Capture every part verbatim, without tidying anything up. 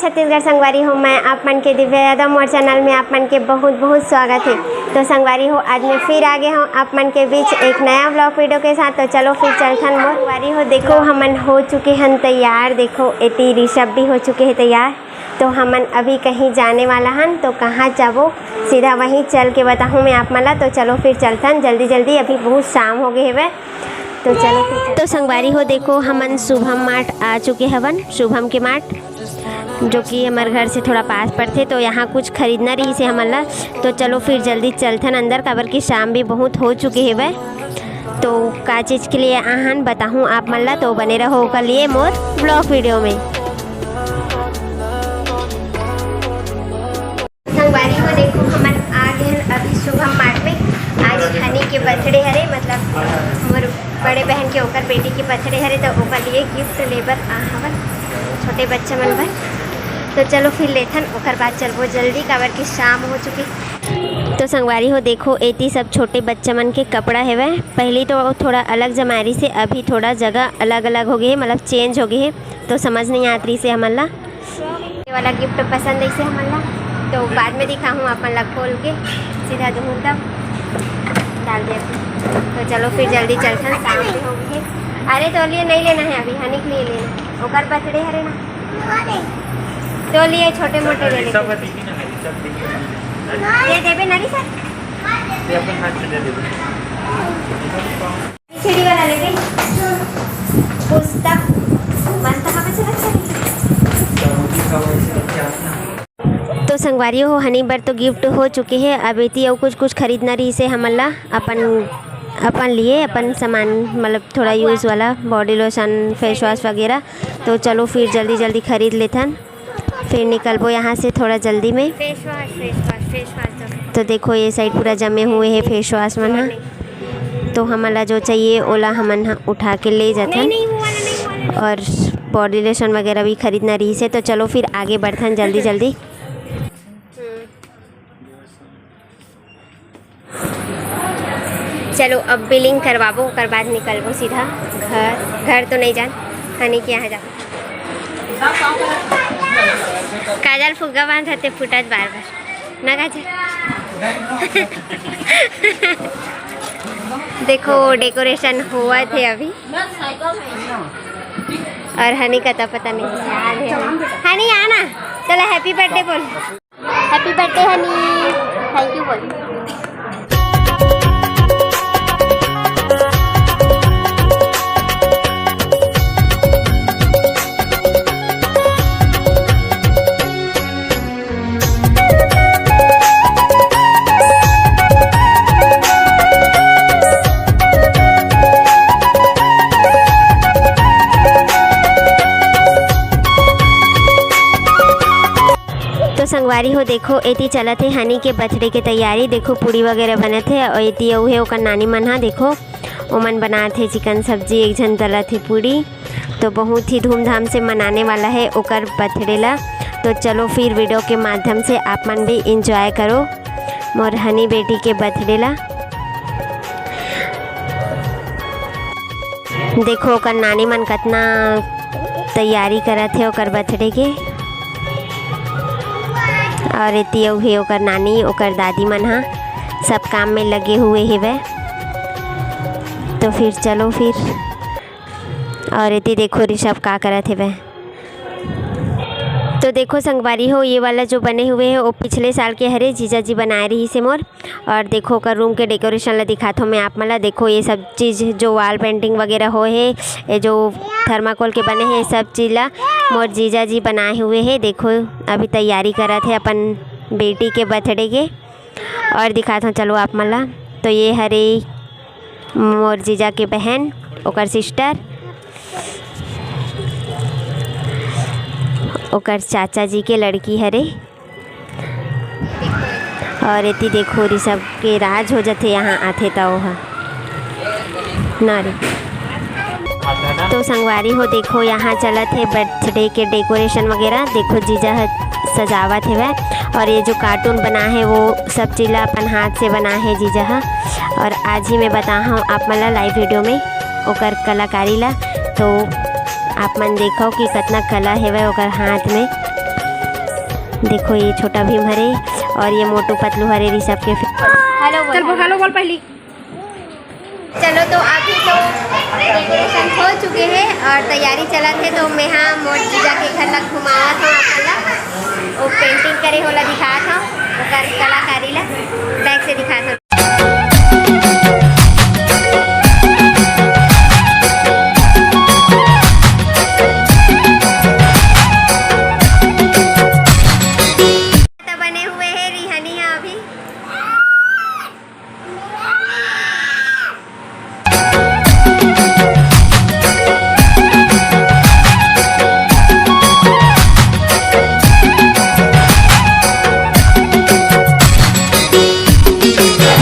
छत्तीसगढ़ संगवारी हो, मैं आप मन के दिव्या यादव, मोर चैनल में आप मन के बहुत बहुत स्वागत है। तो संगवारी हो, आज मैं फिर आ गए हूँ आप मन के बीच एक नया व्लॉग वीडियो के साथ। तो चलो फिर चलथन मोर संगवारी हो। देखो हमन हो चुके हन तैयार। देखो एती ऋषभ भी हो चुके हैं तैयार। तो हमन अभी कहीं जाने वाला हन, तो कहाँ जाबो सीधा वहीं चल के बताहूँ मैं आप मन ला। तो चलो फिर चलथन जल्दी जल्दी, अभी बहुत शाम हो गए हवे। तो चलो फिर चलथन। तो संगवारी हो देखो हमन शुभम मार्ट आ चुके हवन, शुभम के मार्ट। जो कि हमर घर से थोड़ा पास पड़थे, तो यहाँ कुछ खरीदना रहिसे हमन ला। तो चलो फिर जल्दी चलथन अंदर, काबर कि शाम भी बहुत हो चुके हेवय। तो का चीज के लिए आहन बताहूँ आप मन ला, तो बने रहो ओकर लिए मोर व्लॉग वीडियो में। संगवारी हो देखो हमन आ गए हैं अभी शुभम मार्ट में। आज हनी के बर्थडे हरे, मतलब मोर बड़े बहन के ओकर बेटी के बर्थडे हरे, तो ओकर लिए गिफ्ट लेबर आ हवन छोटे बच्चा मन बर। तो चलो फिर लेथन, ओकर बाद चलबो जल्दी, काबर कि शाम हो चुके। तो संगवारी हो देखो एती सब छोटे बच्चा मन के कपड़ा हेवय। पहली तो थोड़ा अलग जमारी से, अभी थोड़ा जगह अलग अलग हो गए है, मतलब चेंज हो गए है, तो समझ नहीं आत रही से हमन ला। ये वाला गिफ्ट पसंद ऐसे हमन ला, तो बाद में दिखाहूँ अपन ला खोल के सीधा दूँ तब डाल दे। तो चलो फिर जल्दी चलथन, शाम भी हो गई है। अरे तो लिए नहीं लेना है अभी, हनी के लिए लेना, ओकर बर्थडे हरे ना। तो लिए छोटे मोटे ले लेते। दे देबे ना ऋषभ? छेड़ी वाला लेबे। पुस्तक मन तो हमें से अच्छा। तो संगवारी हो हनी बर तो गिफ्ट हो चुके है। अब एती अउ कुछ कुछ खरीदना रही से हमन ला अपन अपन लिए अपन सामान, मतलब थोड़ा यूज़ वाला बॉडी लोशन, फेस वॉश वगैरह। तो चलो फिर जल्दी जल्दी खरीद लेथन, फिर निकलबो यहाँ से थोड़ा जल्दी में। Face wash, face wash, face wash दो। तो देखो ये साइड पूरा जमे हुए है फेस वॉश मन ह। तो हमन ला जो चाहिए ओला हमन ह उठा के ले जाथन। नहीं, नहीं, वो वाला नहीं, वो वाला नहीं। और बॉडी लोशन वगैरह भी खरीदना रही से। तो चलो फिर आगे बढ़थन जल्दी जल्दी। हम्म। चलो अब बिलिंग करवाबो, ओकर बाद निकलबो सीधा घर। घर तो नहीं जान, हनी के यहाँ जाबो। काजल फुग्गा बांधत हे, फूटत बार बार ना काजल। देखो डेकोरेशन होवत हे अभी। और हनी का तो पता नहीं, याद है हनी। हनी आना, चलो हैप्पी बर्थडे बोल। Happy birthday honey, thank you बोल। तो संगवारी हो देखो, एती चलत हे हनी के बर्थडे के तैयारी। देखो पूड़ी वगैरह बनत हे, और एती अउ हे ओकर नानी मन हा। देखो ओमन बनात हे चिकन सब्जी, एक झन तलत हे पूड़ी। तो बहुत ही धूमधाम से मनाने वाला है ओकर बर्थडे ला। तो चलो फिर वीडियो के माध्यम से आप मन भी एंजॉय करो मोर हनी बेटी के बर्थडे ला। देखो ओकर नानी मन कतना तैयारी करत हे ओकर बर्थडे के। और एती अउ हे ओकर नानी, ओकर दादी मन हा सब काम में लगे हुए हेवय। तो फिर चलो फिर, और एती देखो ऋषभ का करत हेवय। तो देखो संगवारी हो, ये वाला जो बने हुए है वो पिछले साल के हरे, जीजा जी बनाए रहिस हे मोर। और देखो ओकर रूम के डेकोरेशन ला दिखात हो मैं आप मन ला। देखो ये सब चीज जो वॉल पेंटिंग वगैरह होए हे, ये जो थर्माकोल के बने हे, ये सब चीज ला मोर जीजा जी बनाए हुए हे। देखो अभी तैयारी करत हे अपन बेटी के बर्थडे के। और दिखात हो चलो आप मन ला। तो ये हरे मोर जीजा के बहन, ओकर सिस्टर, ओकर चाचा जी के लड़की हरे। और एती देखो ऋषभ के राज हो जथे, यहाँ आथे त ओहा ना रे। तो संगवारी हो देखो, यहाँ चलत हे बर्थडे के डेकोरेशन वगैरह। देखो जीजा ह सजावत हेवय, और ये जो कार्टून बना है वो सब चीज ला अपन हाथ से बना है जीजा ह। और आज ही मैं बता हूँ आप मन ला लाइव वीडियो में ओकर कलाकारी ला। तो आप मन देखो कि कतना कला हेवय ओकर हाथ में। देखो, ये छोटा भीम हरे और ये मोटू पतलू हरे, ऋषभ के। हेलो बोल। चल बोल, हेलो बोल पहली। चलो, तो अभी तो डेकोरेशन हो चुके हे और तैयारी चलत हे, तो मैं हा मोर जीजा के घर ला घुमावत हूँ, अपन ला वो पेंटिंग करे होला दिखात हूँ, ओकर कलाकारी ला बैक से दिखात हूँ। तो बने हुए हैं रिहानी यहाँ अभी।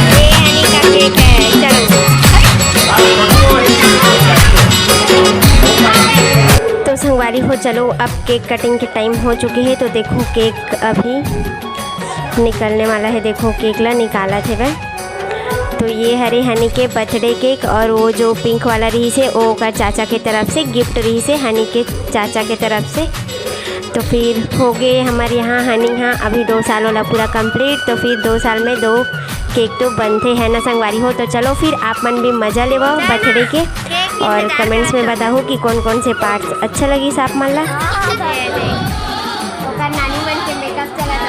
ये हनी का केक है, चलो। तो संगवारी हो, चलो, अब केक कटिंग के टाइम हो चुके हे। तो देखो, केक अभी निकलने वाला हे। देखो, केक ला निकालत हेवय। तो ये हरे हनी के बर्थडे केक, और वो जो पिंक वाला रहिस हे, वो ओकर चाचा के तरफ से गिफ्ट रहिस हे, हनी के चाचा के तरफ से। तो फिर हो गए हमारे यहाँ हनी हाँ अभी दो साल वाला पूरा कंप्लीट। तो फिर दो साल में दो केक तो बनते हैं ना संगवारी हो। तो चलो, फिर आप मन भी मजा लेवा बर्थडे के, और कमेंट्स में बताओ कि कौन कौन से पार्ट्स अच्छा लगिस आप मन ला। ओकर नानी मन के मेकअप चलत हे,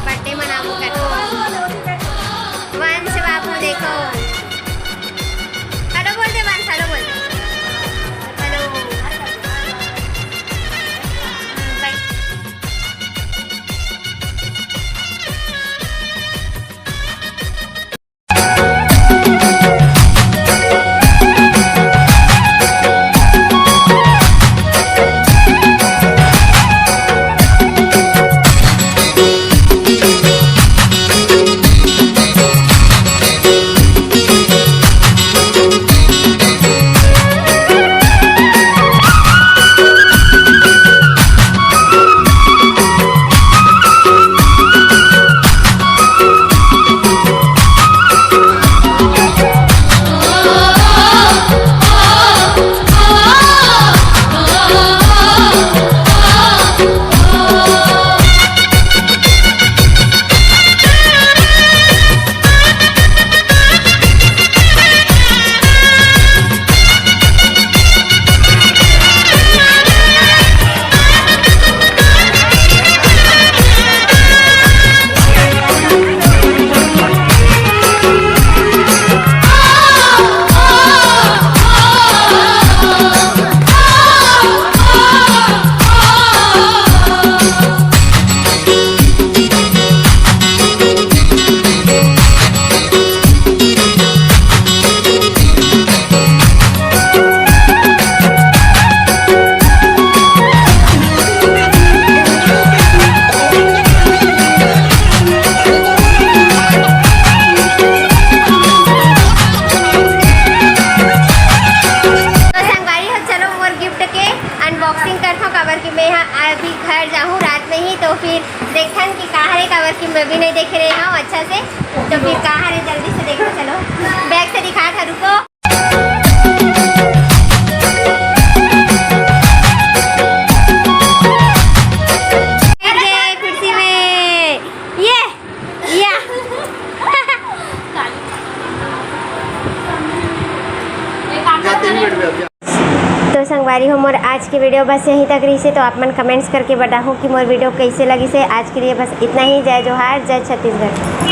बर्थडे मनाबो करके। वंश बाबू देखो, हेलो बोल दे वंश, हेलो बोल दे। हेलो। बाय। तो संगवारी हो, चलो मोर गिफ्ट के अनबॉक्सिंग करथव, काबर कि मैं हा अभी घर जाहूँ रात में ही, तो फिर देखथन कि का हरे, काबर कि मैं भी नहीं देखे रहे हूँ अच्छा से। तो फिर का हरे, जल्दी से देखो, चलो बैक से दिखात हँव, रुको। बैठ गए कुर्सी में, ये या। तो संगवारी हो, मोर आज के वीडियो बस यहीं तक रहिसे। तो आप मन कमेंट्स करके बताओ कि मोर वीडियो कैसे लगिसे। आज के लिए बस इतना ही। जय जोहार, जय छत्तीसगढ़।